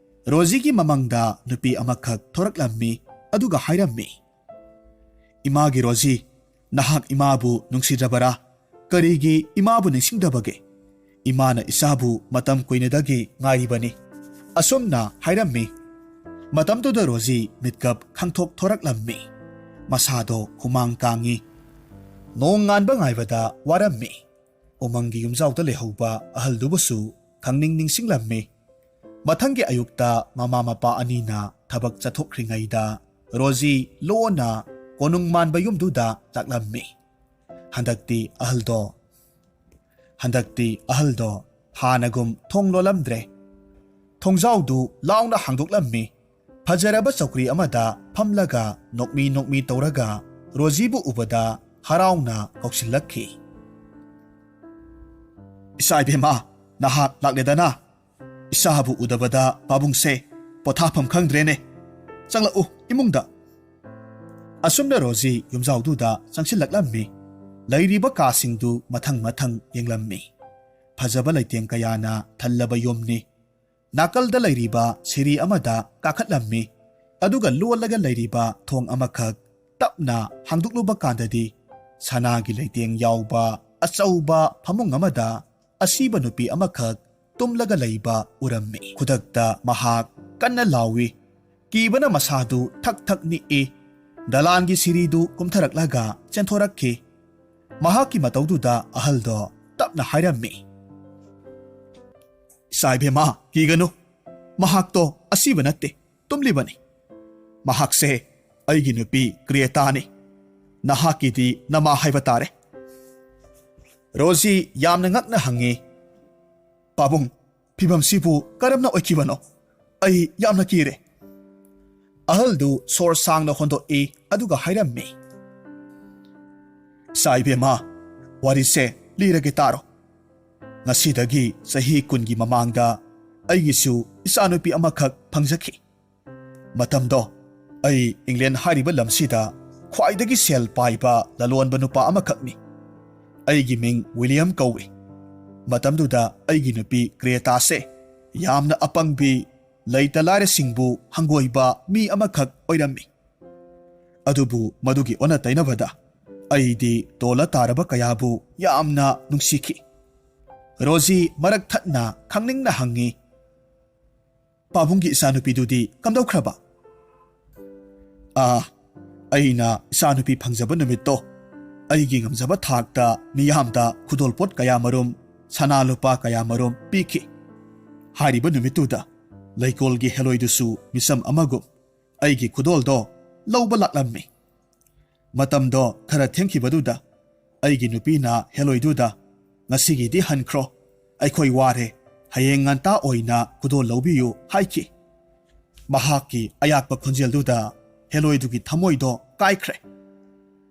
ꯔꯣꯖꯤꯒꯤ ꯃꯃꯪꯗ ꯅꯨꯄꯤ ꯑꯃꯈꯛ ꯊꯣꯔꯛꯂꯝꯃꯤ꯫ ꯑꯗꯨꯒ ꯍꯥꯏꯔꯝꯃꯤ, "ꯏꯃꯥꯒꯤ ꯔꯣꯖꯤ, ꯅꯍꯥꯛ ꯏꯃꯥꯕꯨ ꯅꯨꯡꯁꯤꯗ꯭ꯔꯕꯔꯥ? ꯀꯔꯤꯒꯤ ꯏꯃꯥꯕꯨ ꯅꯤꯡꯁꯤꯡꯗꯕꯒꯦ? ꯏꯃꯥꯅ ꯏꯆꯥꯕꯨ ꯃꯇꯝ ꯀꯨꯏꯅꯗꯒꯤ ꯉꯥꯏꯔꯤꯕꯅꯤ"꯫ ꯑꯁꯨꯝꯅ ꯍꯥꯏꯔꯝꯃꯤ꯫ ꯃꯇꯝꯗꯨꯗ ꯔꯣꯖꯤ ꯃꯤꯠꯀꯞ ꯈꯪꯊꯣꯛ ꯊꯣꯔꯛꯂꯝꯃꯤ꯫ ꯃꯁꯥꯗꯣ ꯍꯨꯃꯥꯡ ꯀꯥꯡꯉꯤ꯫ ꯅꯣꯡ ꯉꯥꯟꯕ ꯉꯥꯏꯕꯗ ꯋꯥꯔꯝꯃꯤ꯫ ꯎꯃꯪꯒꯤ ꯌꯨꯝꯖꯥꯎꯗ ꯂꯩꯍꯧꯕ ꯑꯍꯜꯗꯨꯕꯨꯁꯨ ꯈꯪꯅꯤꯡ ꯅꯤꯡꯁꯤꯡꯂꯝꯃꯤ꯫ ꯃꯊꯪꯒꯤ ꯑꯌꯨꯛꯇ ꯃꯃꯥ ꯃꯄꯥ ꯑꯅꯤꯅ ꯊꯕꯛ ꯆꯠꯊꯣꯛꯈ꯭ꯔꯤꯉꯩꯗ ꯔꯣꯖꯤ ꯂꯣꯟꯅ ꯀꯣꯅꯨꯡ ꯃꯥꯟꯕ ꯌꯨꯝꯗꯨꯗ ꯂꯥꯛꯂꯝꯃꯤ꯫ ꯍꯟꯗꯛꯇꯤ ꯑꯍꯜꯗꯣ, ꯍꯟꯗꯛꯇꯤ ꯑꯍꯜꯗꯣ ꯍꯥꯟꯅꯒꯨꯝ ꯊꯣꯡ ꯂꯣꯜꯂꯝꯗ꯭ꯔꯦ꯫ ꯊꯣꯡꯖꯥꯎꯗꯨ ꯂꯥꯎꯅ ꯍꯥꯡꯗꯣꯛꯂꯝꯃꯤ꯫ ꯐꯖꯔꯕ ꯆꯧꯀ꯭ꯔꯤ ꯑꯃꯗ ꯐꯝꯂꯒ ꯅꯣꯛꯃꯤ ꯅꯣꯛꯃꯤ ꯇꯧꯔꯒ ꯔꯣꯖꯤꯕꯨ ꯎꯕꯗ ꯍꯔꯥꯎꯅ ꯀꯧꯁꯤꯜꯂꯛꯈꯤ꯫ "ꯏꯆꯥ ꯏꯕꯦꯝꯃ, ꯅꯍꯥꯛ ꯂꯥꯛꯂꯦꯗꯅ꯫ ꯏꯆꯥꯕꯨ ꯎꯗꯕꯗ ꯄꯥꯕꯨꯡꯁꯦ ꯄꯣꯊꯥꯐꯝ ꯈꯪꯗ꯭ꯔꯦꯅꯦ꯫ ꯆꯪꯂꯛꯎ ꯏꯃꯨꯡꯗ"꯫ ꯑꯁꯨꯝꯅ ꯔꯣꯖꯤ ꯌꯨꯝꯖꯥꯎꯗꯨꯗ ꯆꯪꯁꯤꯜꯂꯛꯂꯝꯃꯤ꯫ ꯂꯩꯔꯤꯕ ꯀꯥꯁꯤꯡꯗꯨ ꯃꯊꯪ ꯃꯊꯪ ꯌꯦꯡꯂꯝꯃꯤ꯫ ꯐꯖꯕ ꯂꯩꯇꯦꯡ ꯀꯌꯥꯅ ꯊꯜꯂꯕ ꯌꯨꯝꯅꯤ꯫ ꯅꯥꯀꯜꯗ ꯂꯩꯔꯤꯕ ꯁꯤꯔꯤ ꯑꯃꯗ ꯀꯥꯈꯠꯂꯝꯃꯤ꯫ ꯑꯗꯨꯒ ꯂꯣꯜꯂꯒ ꯂꯩꯔꯤꯕ ꯊꯣꯡ ꯑꯃꯈꯛ ꯇꯞꯅ ꯍꯥꯡꯗꯣꯛꯂꯨꯕ ꯀꯥꯟꯗꯗꯤ ꯁꯅꯥꯒꯤ ꯂꯩꯇꯦꯡ ꯌꯥꯎꯕ ꯑꯆꯧꯕ ꯐꯃꯨꯡ ꯑꯃꯗ ꯑꯁꯤꯕ ꯅꯨꯄꯤ ꯑꯃꯈꯛ ꯇꯨꯝꯂꯒ ꯂꯩꯕ ꯎꯔꯝꯃꯤ꯫ ꯈꯨꯗꯛꯇ ꯃꯍꯥꯛ ꯀꯟꯅ ꯂꯥꯎꯏ꯫ ꯀꯤꯕꯅ ꯃꯁꯥꯗꯨ ꯊꯛ ꯊꯛ ꯅꯤꯛꯏ꯫ ꯗꯂꯥꯟꯒꯤ ꯁꯤꯔꯤꯗꯨ ꯀꯨꯝꯊꯔꯛꯂꯒ ꯆꯦꯟꯊꯣꯔꯛꯈꯤ꯫ ꯃꯍꯥꯛꯀꯤ ꯃꯇꯧꯗꯨꯗ ꯑꯍꯜꯗꯣ ꯇꯞꯅ ꯍꯥꯏꯔꯝꯃꯤ, "ꯏꯆꯥ ꯏꯕꯦꯝꯃ, ꯀꯤꯒꯅꯨ꯫ ꯃꯍꯥꯛꯇꯣ ꯑꯁꯤꯕ ꯅꯠꯇꯦ, ꯇꯨꯝꯂꯤꯕꯅꯤ꯫ ꯃꯍꯥꯛꯁꯦ ꯑꯩꯒꯤ ꯅꯨꯄꯤ ꯀ꯭ꯔꯤꯌꯦꯇꯥꯅꯤ꯫ ꯅꯍꯥꯛꯀꯤꯗꯤ ꯅꯃꯥ ꯍꯥꯏꯕ ꯇꯥꯔꯦ"꯫ ꯔꯣꯖꯤ ꯌꯥꯝꯅ ꯉꯛꯅ ꯍꯪꯉꯤ, "ꯄꯥꯕꯨꯡ, ꯐꯤꯕꯝꯁꯤꯕꯨ ꯀꯔꯝꯅ ꯑꯣꯏꯈꯤꯕꯅꯣ? ꯑꯩ ꯌꯥꯝꯅ ꯀꯤꯔꯦ"꯫ ꯑꯍꯜꯗꯨ ꯁꯣꯔ ꯁꯥꯡꯅ ꯍꯣꯟꯗꯣꯛꯏ, ꯑꯗꯨꯒ ꯍꯥꯏꯔꯝꯃꯤ, "ꯏꯆꯥ ꯏꯕꯦꯝꯃ, ꯋꯥꯔꯤꯁꯦ ꯂꯤꯔꯒꯦ ꯇꯥꯔꯣ꯫ ꯉꯁꯤꯗꯒꯤ ꯆꯍꯤ ꯀꯨꯟꯒꯤ ꯃꯃꯥꯡꯗ ꯑꯩꯒꯤꯁꯨ ꯏꯆꯥꯅꯨꯄꯤ ꯑꯃꯈꯛ ꯐꯪꯖꯈꯤ꯫ ꯃꯇꯝꯗꯣ ꯑꯩ ꯏꯪꯂꯦꯟ ꯍꯥꯏꯔꯤꯕ ꯂꯝꯁꯤꯗ ꯈ꯭ꯋꯥꯏꯗꯒꯤ ꯁꯦꯜ ꯄꯥꯏꯕ ꯂꯂꯣꯟꯕ ꯅꯨꯄꯥ ꯑꯃꯈꯛꯅꯤ꯫ ꯑꯩꯒꯤ ꯃꯤꯡ ꯋꯤꯂꯤꯌꯝ ꯀꯧꯏ꯫ ꯃꯇꯝꯗꯨꯗ ꯑꯩꯒꯤ ꯅꯨꯄꯤ ꯒ꯭ꯔꯦꯇꯥꯁꯦ ꯌꯥꯝꯅ ꯑꯄꯪꯕꯤ, ꯂꯩꯇ ꯂꯥꯏꯔꯁꯤꯡꯕꯨ ꯍꯪꯒꯣꯏꯕ ꯃꯤ ꯑꯃꯈꯛ ꯑꯣꯏꯔꯝꯃꯤ꯫ ꯑꯗꯨꯕꯨ ꯃꯗꯨꯒꯤ ꯑꯣꯟꯅ ꯇꯩꯅꯕꯗ ꯑꯩꯗꯤ ꯇꯣꯜꯂ ꯇꯥꯔꯕ ꯀꯌꯥꯕꯨ ꯌꯥꯝꯅ ꯅꯨꯡꯁꯤꯈꯤ꯫ ꯔꯣꯖꯤ ꯃꯔꯛ ꯊꯠꯅ ꯈꯪꯅꯤꯡꯅ ꯍꯪꯉꯤ, "ꯄꯥꯕꯨꯡꯒꯤ ꯏꯆꯥꯅꯨꯄꯤꯗꯨꯗꯤ ꯀꯝꯗꯧꯈ꯭ꯔꯕ?" "ꯑꯥ, ꯑꯩꯅ ꯏꯆꯥꯅꯨꯄꯤ ꯐꯪꯖꯕ ꯅꯨꯃꯤꯠꯇꯣ ꯑꯩꯒꯤ ꯉꯝꯖꯕ ꯊꯥꯛꯇ ꯃꯤꯌꯥꯝꯗ ꯈꯨꯗꯣꯜꯄꯣꯠ ꯀꯌꯥꯃꯔꯨꯝ, ꯁꯅꯥ ꯂꯨꯄꯥ ꯀꯌꯥꯃꯔꯨꯝ ꯄꯤꯈꯤ꯫ ꯍꯥꯏꯔꯤꯕ ꯅꯨꯃꯤꯠꯇꯨꯗ ꯂꯩꯀꯣꯜꯒꯤ ꯍꯦꯂꯣꯏꯗꯨꯁꯨ ꯃꯤꯆꯝ ꯑꯃꯒꯨꯝ ꯑꯩꯒꯤ ꯈꯨꯗꯣꯜꯗꯣ ꯂꯧꯕ ꯂꯥꯛꯂꯝꯃꯤ꯫ ꯃꯇꯝꯗꯣ ꯈꯔ ꯊꯦꯡꯈꯤꯕꯗꯨꯗ ꯑꯩꯒꯤ ꯅꯨꯄꯤꯅ ꯍꯦꯂꯣꯏꯗꯨꯗ, 'ꯉꯁꯤꯒꯤꯗꯤ ꯍꯟꯈ꯭ꯔꯣ, ꯑꯩꯈꯣꯏ ꯋꯥꯔꯦ, ꯍꯌꯦꯡ ꯉꯟꯇꯥ ꯑꯣꯏꯅ ꯈꯨꯗꯣꯜ ꯂꯧꯕꯤꯌꯨ,' ꯍꯥꯏꯈꯤ꯫ ꯃꯍꯥꯛꯀꯤ ꯑꯌꯥꯛꯄ ꯈꯣꯟꯖꯦꯜꯗꯨꯗ ꯍꯦꯂꯣꯏꯗꯨꯒꯤ ꯊꯃꯣꯏꯗꯣ ꯀꯥꯏꯈ꯭ꯔꯦ꯫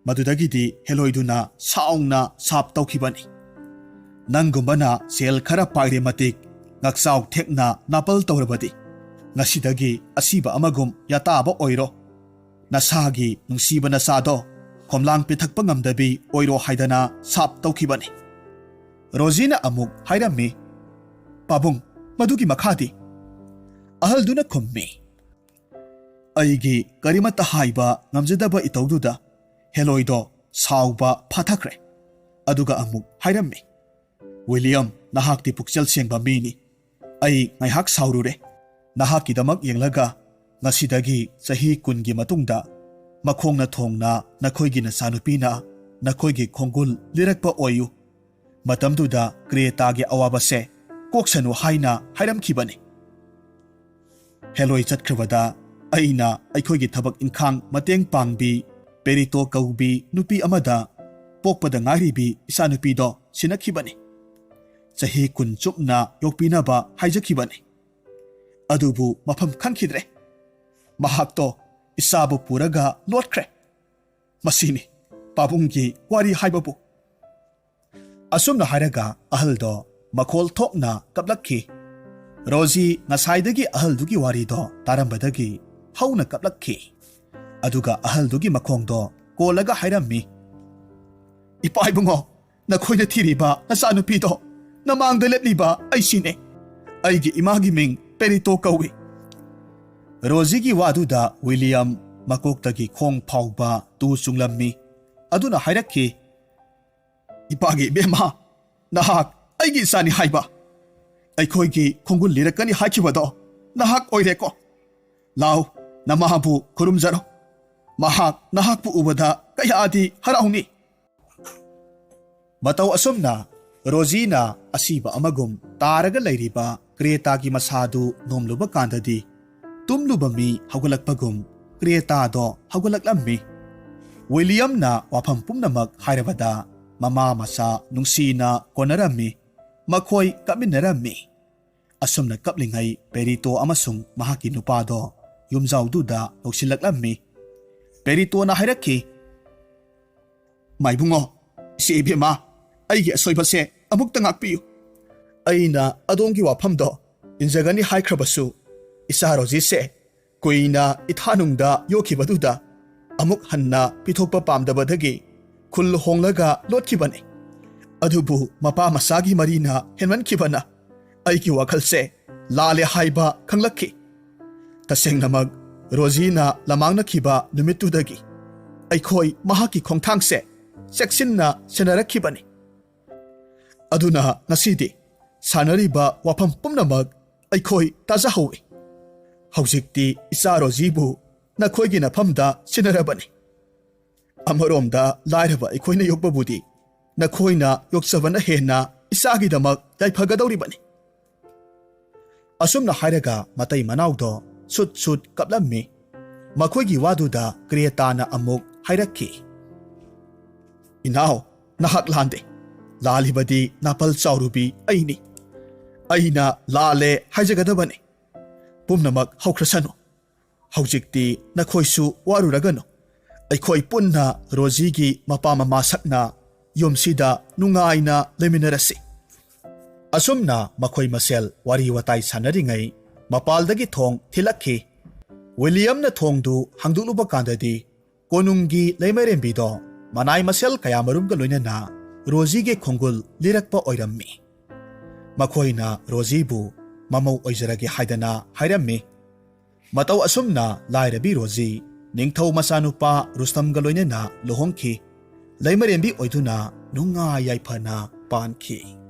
ꯃꯗꯨꯗꯒꯤꯗꯤ ꯍꯦꯂꯣꯏꯗꯨꯅ ꯁꯥꯎꯅ ꯁꯥꯞ ꯇꯧꯈꯤꯕꯅꯤ, "ꯅꯪꯒꯨꯝꯕꯅ ꯁꯦꯜ ꯈꯔ ꯄꯥꯏꯔꯦ ꯃꯇꯤꯛ, ꯉꯛꯆꯥꯎ ꯊꯦꯛꯅ ꯅꯥꯄꯜ ꯇꯧꯔꯕꯗꯤ, ꯉꯁꯤꯗꯒꯤ ꯑꯁꯤꯕ ꯑꯃꯒꯨꯝ ꯌꯥꯇꯥꯕ ꯑꯣꯏꯔꯣ꯫ ꯅꯁꯥꯒꯤ ꯅꯨꯡꯁꯤꯕ ꯅꯆꯥꯗꯣ ꯈꯣꯝꯂꯥꯡ ꯄꯤꯊꯛꯄ ꯉꯝꯗꯕꯤ ꯑꯣꯏꯔꯣ" ꯍꯥꯏꯗꯅ ꯁꯥꯞ ꯇꯧꯈꯤꯕꯅꯤ꯫ ꯔꯣꯖꯤꯅ ꯑꯃꯨꯛ ꯍꯥꯏꯔꯝꯃꯤ, "ꯄꯥꯕꯨꯡ, ꯃꯗꯨꯒꯤ ꯃꯈꯥꯗꯤ?" ꯑꯍꯜꯗꯨꯅ ꯈꯨꯝꯃꯤ, "ꯑꯩꯒꯤ ꯀꯔꯤꯃꯠꯇ ꯍꯥꯏꯕ ꯉꯝꯖꯗꯕ ꯏꯇꯧꯗꯨꯗ ꯍꯦꯂꯣꯏꯗꯣ ꯁꯥꯎꯕ ꯐꯥꯊꯈ꯭ꯔꯦ꯫ ꯑꯗꯨꯒ ꯑꯃꯨꯛ ꯍꯥꯏꯔꯝꯃꯤ, 'ꯋꯤꯂꯤꯌꯝ, ꯅꯍꯥꯛꯇꯤ ꯄꯨꯛꯆꯦꯜ ꯁꯦꯡꯕ ꯃꯤꯅꯤ꯫ ꯑꯩ ꯉꯥꯏꯍꯥꯛ ꯁꯥꯎꯔꯨꯔꯦ꯫ ꯅꯍꯥꯛꯀꯤꯗꯃꯛ ꯌꯦꯡꯂꯒ ꯉꯁꯤꯗꯒꯤ ꯆꯍꯤ ꯀꯨꯟꯒꯤ ꯃꯇꯨꯡꯗ ꯃꯈꯣꯡꯅ ꯊꯣꯡꯅ ꯅꯈꯣꯏꯒꯤ ꯅꯆꯥꯅꯨꯄꯤꯅ ꯅꯈꯣꯏꯒꯤ ꯈꯣꯡꯒꯨꯜ ꯂꯤꯔꯛꯄ ꯑꯣꯏꯌꯨ꯫ ꯃꯇꯝꯗꯨꯗ ꯀ꯭ꯔꯦꯇꯥꯒꯤ ꯑꯋꯥꯕꯁꯦ ꯀꯣꯛꯁꯅꯨ' ꯍꯥꯏꯅ ꯍꯥꯏꯔꯝꯈꯤꯕꯅꯤ꯫ ꯍꯦꯂꯣꯏ ꯆꯠꯈ꯭ꯔꯕꯗ ꯑꯩꯅ ꯑꯩꯈꯣꯏꯒꯤ ꯊꯕꯛ ꯏꯪꯈꯥꯡ ꯃꯇꯦꯡ ꯄꯥꯡꯕꯤ, ꯄꯦꯔꯤꯇꯣ ꯀꯧꯕꯤ ꯅꯨꯄꯤ ꯑꯃꯗ ꯄꯣꯛꯄꯗ ꯉꯥꯏꯔꯤꯕꯤ ꯏꯆꯥꯅꯨꯄꯤꯗꯣ ꯁꯤꯟꯅꯈꯤꯕꯅꯤ꯫ ꯆꯍꯤ ꯀꯨꯟ ꯆꯨꯞꯅ ꯌꯣꯛꯄꯤꯅꯕ ꯍꯥꯏꯖꯈꯤꯕꯅꯤ꯫ ꯑꯗꯨꯕꯨ ꯃꯐꯝ ꯈꯪꯈꯤꯗ꯭ꯔꯦ꯫ ꯃꯍꯥꯛꯇꯣ ꯏꯆꯥꯕꯨ ꯄꯨꯔꯒ ꯂꯣꯠꯈ꯭ꯔꯦ꯫ ꯃꯁꯤꯅꯤ ꯄꯥꯕꯨꯡꯒꯤ ꯋꯥꯔꯤ ꯍꯥꯏꯕꯕꯨ꯫" ꯑꯁꯨꯝꯅ ꯍꯥꯏꯔꯒ ꯑꯍꯜꯗꯣ ꯃꯈꯣꯜ ꯊꯣꯛꯅ ꯀꯞꯂꯛꯈꯤ꯫ ꯔꯣꯖꯤ ꯉꯁꯥꯏꯗꯒꯤ ꯑꯍꯜꯗꯨꯒꯤ ꯋꯥꯔꯤꯗꯣ ꯇꯥꯔꯝꯕꯗꯒꯤ ꯍꯧꯅ ꯀꯞꯂꯛꯈꯤ꯫ ꯑꯗꯨꯒ ꯑꯍꯜꯗꯨꯒꯤ ꯃꯈꯣꯡꯗꯣ ꯀꯣꯜꯂꯒ ꯍꯥꯏꯔꯝꯃꯤ, "ꯏꯄꯥ ꯏꯕꯨꯡꯉꯣ, ꯅꯈꯣꯏꯅ ꯊꯤꯔꯤꯕ ꯅꯆꯥꯅꯨꯄꯤꯗꯣ ꯅꯃꯥꯡꯗ ꯂꯦꯞꯂꯤꯕ ꯑꯩꯁꯤꯅꯦ꯫ ꯑꯩꯒꯤ ꯏꯃꯥꯒꯤ ꯃꯤꯡ ꯄꯦꯔꯤꯇꯣ ꯀꯧꯏ꯫" ꯔꯣꯖꯤꯒꯤ ꯋꯥꯗꯨꯗ ꯋꯤꯂꯤꯌꯝ ꯃꯀꯣꯛꯇꯒꯤ ꯈꯣꯡ ꯐꯥꯎꯕ ꯇꯨ ꯆꯨꯡꯂꯝꯃꯤ꯫ ꯑꯗꯨꯅ ꯍꯥꯏꯔꯛꯈꯤ, "ꯏꯄꯥꯒꯤ ꯏꯕꯦꯝꯃ, ꯅꯍꯥꯛ ꯑꯩꯒꯤ ꯏꯆꯥꯅꯤ ꯍꯥꯏꯕ, ꯑꯩꯈꯣꯏꯒꯤ ꯈꯣꯡꯒꯨꯜ ꯂꯤꯔꯛꯀꯅꯤ ꯍꯥꯏꯈꯤꯕꯗꯣ ꯅꯍꯥꯛ ꯑꯣꯏꯔꯦꯀꯣ꯫ ꯂꯥꯎ, ꯅꯃꯥꯕꯨ ꯈꯨꯔꯨꯝꯖꯔꯣ꯫ ꯃꯍꯥꯛ ꯅꯍꯥꯛꯄꯨ ꯎꯕꯗ ꯀꯌꯥꯗꯤ ꯍꯔꯥꯎꯅꯤ꯫" ꯃꯇꯧ ꯑꯁꯨꯝꯅ ꯔꯣꯖꯤꯅ ꯑꯁꯤꯕ ꯑꯃꯒꯨꯝ ꯇꯥꯔꯒ ꯂꯩꯔꯤꯕ ꯀ꯭ꯔꯦꯇꯥꯒꯤ ꯃꯁꯥꯗꯨ ꯅꯣꯝꯂꯨꯕ ꯀꯥꯟꯗꯗꯤ, ꯇꯨꯝꯂꯨꯕ ꯃꯤ ꯍꯧꯒꯠꯂꯛꯄꯒꯨꯝ ꯀ꯭ꯔꯦꯇꯥꯗꯣ ꯍꯧꯒꯠꯂꯛꯂꯝꯃꯤ꯫ ꯋꯤꯂꯤꯌꯝꯅ ꯋꯥꯐꯝ ꯄꯨꯝꯅꯃꯛ ꯍꯥꯏꯔꯕꯗ, ꯃꯃꯥ ꯃꯆꯥ ꯅꯨꯡꯁꯤꯅ ꯀꯣꯟꯅꯔꯝꯃꯤ꯫ ꯃꯈꯣꯏ ꯀꯞꯃꯤꯟꯅꯔꯝꯃꯤ꯫ ꯑꯁꯨꯝꯅ ꯀꯞꯂꯤꯉꯩ ꯄꯦꯔꯤꯇꯣ ꯑꯃꯁꯨꯡ ꯃꯍꯥꯛꯀꯤ ꯅꯨꯄꯥꯗꯣ ꯌꯨꯝꯖꯥꯎꯗꯨꯗ ꯂꯧꯁꯤꯜꯂꯛꯂꯝꯃꯤ꯫ ꯄꯦꯔꯤꯇꯣꯅ ꯍꯥꯏꯔꯛꯈꯤ, "ꯃꯥꯏꯕꯨꯡꯉꯣ, ꯏꯆꯦ ꯏꯕꯦꯝꯃ, ꯑꯩꯒꯤ ꯑꯁꯣꯏꯕꯁꯦ ꯑꯃꯨꯛꯇ ꯉꯥꯛꯄꯤꯌꯨ꯫ ꯑꯩꯅ ꯑꯗꯣꯝꯒꯤ ꯋꯥꯐꯝꯗꯣ ꯏꯟꯖꯒꯅꯤ ꯍꯥꯏꯈ꯭ꯔꯕꯁꯨ, ꯏꯆꯥ ꯔꯣꯖꯤꯁꯦ ꯀꯨꯏꯅ ꯏꯊꯥꯅꯨꯡꯗ ꯌꯣꯛꯈꯤꯕꯗꯨꯗ ꯑꯃꯨꯛ ꯍꯟꯅ ꯄꯤꯊꯣꯛꯄ ꯄꯥꯝꯗꯕꯗꯒꯤ ꯈꯨꯜ ꯍꯣꯡꯂꯒ ꯂꯣꯠꯈꯤꯕꯅꯤ꯫ ꯑꯗꯨꯕꯨ ꯃꯄꯥ ꯃꯆꯥꯒꯤ ꯃꯔꯤꯅ ꯍꯦꯟꯃꯟꯈꯤꯕꯅ ꯑꯩꯒꯤ ꯋꯥꯈꯜꯁꯦ ꯂꯥꯜꯂꯦ ꯍꯥꯏꯕ ꯈꯪꯂꯛꯈꯤ꯫ ꯇꯁꯦꯡꯅꯃꯛ, ꯔꯣꯖꯤꯅ ꯂꯃꯥꯡꯅꯈꯤꯕ ꯅꯨꯃꯤꯠꯇꯨꯗꯒꯤ ꯑꯩꯈꯣꯏ ꯃꯍꯥꯛꯀꯤ ꯈꯣꯡꯊꯥꯡꯁꯦ ꯆꯦꯛꯁꯤꯟꯅ ꯁꯦꯟꯅꯔꯛꯈꯤꯕꯅꯤ꯫ ꯑꯗꯨꯅ ꯉꯁꯤꯗꯤ ꯁꯥꯟꯅꯔꯤꯕ ꯋꯥꯐꯝ ꯄꯨꯝꯅꯃꯛ ꯑꯩꯈꯣꯏ ꯇꯥꯖꯍꯧꯏ꯫ ꯍꯧꯖꯤꯛꯇꯤ ꯏꯆꯥ ꯔꯣꯖꯤꯕꯨ ꯅꯈꯣꯏꯒꯤ ꯅꯐꯝꯗ ꯁꯤꯟꯅꯔꯕꯅꯤ꯫ ꯑꯃꯔꯣꯝꯗ ꯂꯥꯏꯔꯕ ꯑꯩꯈꯣꯏꯅ ꯌꯣꯛꯄꯕꯨꯗꯤ ꯅꯈꯣꯏꯅ ꯌꯣꯛꯆꯕꯅ ꯍꯦꯟꯅ ꯏꯆꯥꯒꯤꯗꯃꯛ ꯌꯥꯏꯐꯒꯗꯧꯔꯤꯕꯅꯤ꯫" ꯑꯁꯨꯝꯅ ꯍꯥꯏꯔꯒ ꯃꯇꯩ ꯃꯅꯥꯎꯗꯣ ꯁꯨꯠ ꯁꯨꯠ ꯀꯞꯂꯝꯃꯤ꯫ ꯃꯈꯣꯏꯒꯤ ꯋꯥꯗꯨꯗ ꯀ꯭ꯔꯦꯇꯥꯅ ꯑꯃꯨꯛ ꯍꯥꯏꯔꯛꯈꯤ, "ꯏꯅꯥꯎ, ꯅꯍꯥꯛ ꯂꯥꯟꯗꯦ꯫ ꯂꯥꯜꯂꯤꯕꯗꯤ ꯅꯥꯄꯜ ꯆꯥꯎꯔꯨꯕꯤ ꯑꯩꯅꯤ꯫ ꯑꯩꯅ ꯂꯥꯜꯂꯦ ꯍꯥꯏꯖꯒꯗꯕꯅꯤ꯫ ꯄꯨꯝꯅꯃꯛ ꯍꯧꯈ꯭ꯔꯁꯅꯨ꯫ ꯍꯧꯖꯤꯛꯇꯤ ꯅꯈꯣꯏꯁꯨ ꯋꯥꯔꯨꯔꯒꯅꯨ꯫ ꯑꯩꯈꯣꯏ ꯄꯨꯟꯅ ꯔꯣꯖꯤꯒꯤ ꯃꯄꯥ ꯃꯃꯥ ꯁꯛꯅ ꯌꯨꯝꯁꯤꯗ ꯅꯨꯡꯉꯥꯏꯅ ꯂꯩꯃꯤꯟꯅꯔꯁꯤ꯫" ꯑꯁꯨꯝꯅ ꯃꯈꯣꯏ ꯃꯁꯦꯜ ꯋꯥꯔꯤ ꯋꯥꯇꯥꯏ ꯁꯥꯟꯅꯔꯤꯉꯩ ꯃꯄꯥꯜꯗꯒꯤ ꯊꯣꯡ ꯊꯤꯜꯂꯛꯈꯤ꯫ ꯋꯤꯂꯤꯌꯝꯅ ꯊꯣꯡꯗꯨ ꯍꯥꯡꯗꯣꯛꯂꯨꯕ ꯀꯥꯟꯗꯗꯤ ꯀꯣꯅꯨꯡꯒꯤ ꯂꯩꯃꯔꯦꯝꯕꯤꯗꯣ ꯃꯅꯥꯏ ꯃꯁꯦꯜ ꯀꯌꯥꯃꯔꯨꯝꯒ ꯂꯣꯏꯅꯅ ꯔꯣꯖꯤꯒꯤ ꯈꯣꯡꯒꯨꯜ ꯂꯤꯔꯛꯄ ꯑꯣꯏꯔꯝꯃꯤ꯫ ꯃꯈꯣꯏꯅ ꯔꯣꯖꯤꯕꯨ ꯃꯃꯧ ꯑꯣꯏꯖꯔꯒꯦ ꯍꯥꯏꯗꯅ ꯍꯥꯏꯔꯝꯃꯤ꯫ ꯃꯇꯧ ꯑꯁꯨꯝꯅ ꯂꯥꯏꯔꯕꯤ ꯔꯣꯖꯤ ꯅꯤꯡꯊꯧ ꯃꯆꯥꯅꯨꯄꯥ ꯔꯨꯁꯇꯝꯒ ꯂꯣꯏꯅꯅ ꯂꯨꯍꯣꯡꯈꯤ꯫ ꯂꯩꯃꯔꯦꯝꯕꯤ ꯑꯣꯏꯗꯨꯅ ꯅꯨꯡꯉꯥꯏ ꯌꯥꯏꯐꯅ ꯄꯥꯟꯈꯤ꯫